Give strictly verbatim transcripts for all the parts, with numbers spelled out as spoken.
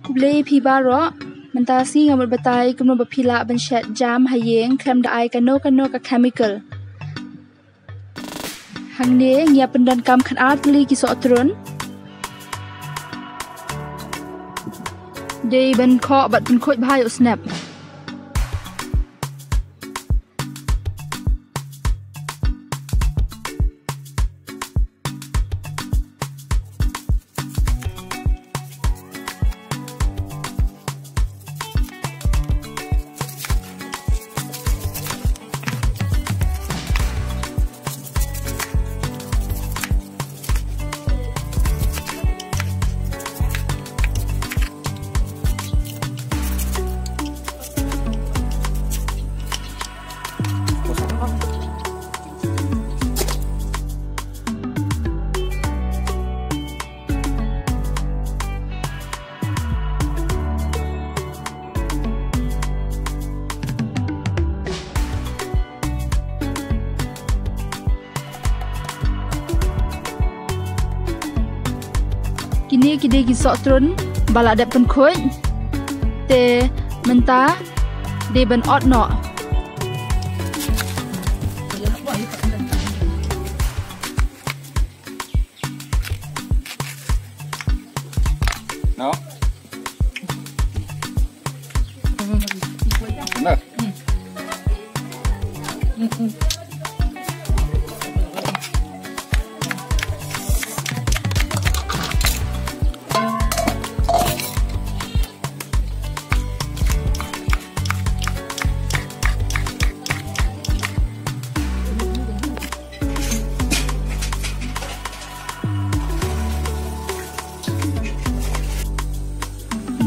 Khublei phi baroh, mynta sngi nga mut batai kumno ba phi lah ban shet jam ha ïing khlem da ai kano kano ka chemical. Hangne ngi ïa pyndonkam khatar tylli ki sohtrun. Dei ban khoh bad pynkhuid bha ïa u snep. Kine ki dei ki sohtrun ba la dep pynkhuid. Te mynta dei ban ot noh. No. No.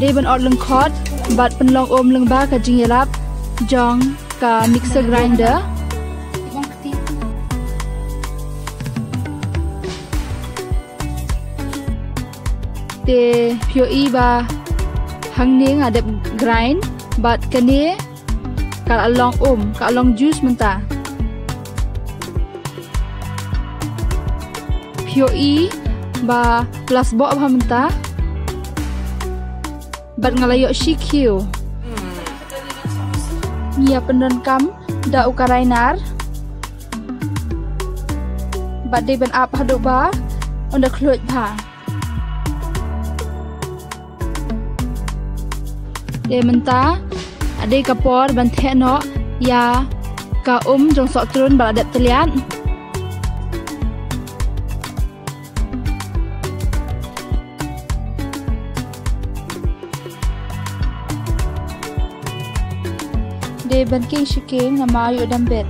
Dei ban ot lyngkot bad pynlong um lyngba ka jingïarap jong ka mixer grinder. Te phi ïohi ba hangne nga dep grind bad kane ka la long um, ka la long juice mynta. Phi ïohi ba la sboh bha mynta. Bad nga la ïoh shi khiew. Ngi ïa pyndonkam da u karaïnar. Bad dei ban ap haduh ba un da khluid bha. Te mynta dei ka por ban theh noh ïa ka um jong sohtrun ba la dep tylliat. Dei ban king shi king namar ïoh dam bit.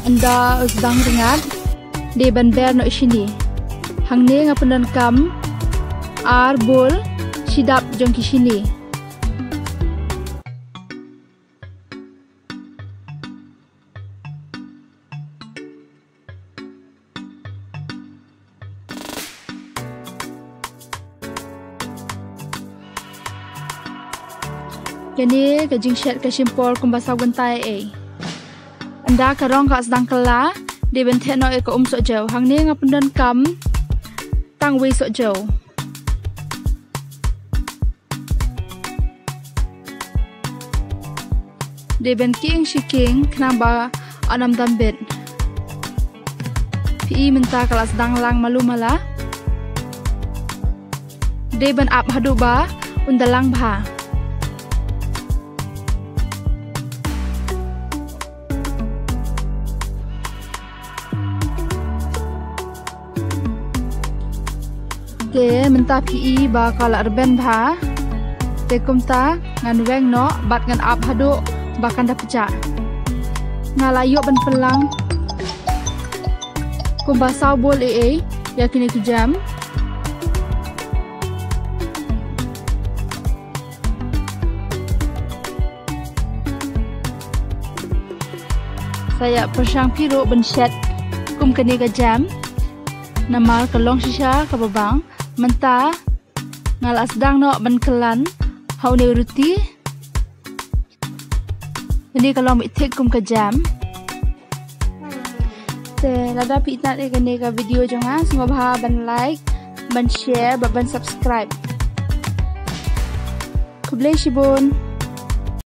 Ynda u sdang rngat, dei ban ber noh shini. Hangne nga pyndonkam ar bul shi dap jong ki shini. Kane ka jingshet ka shim por kumba saw kynta ei. Ynda ka rong ka sdang kylla, dei ban theh noh ïa ka um sohjew. Hangne nga pyndonkam tang wei sohjew. Dei ban king shi king khnang ba un ym dam bit. Phi i mynta ka la sdang lang malu mala. Dei ban ap haduh ba un da lang bha. Te mynta phi i ba ka la rben bha. Te kumta ngan weng noh bad ngan ap haduh ba kan da pjah. Nga la ïoh ban pynlang kumba saw bul ei ei ïa kine ki jam. Sa ïa pyrshang phi ruh ban shet kum kane ka jam. Namar ka long shisha kaba bang. Mynta nga la sdang noh ban kyllan ha une u ruti. Une ka long beit thik kum ka jam. Te lada phi itynnad ïa kane ka video jong nga, sngewbha ban like, ban share bad ban subscribe. Khublei shibun.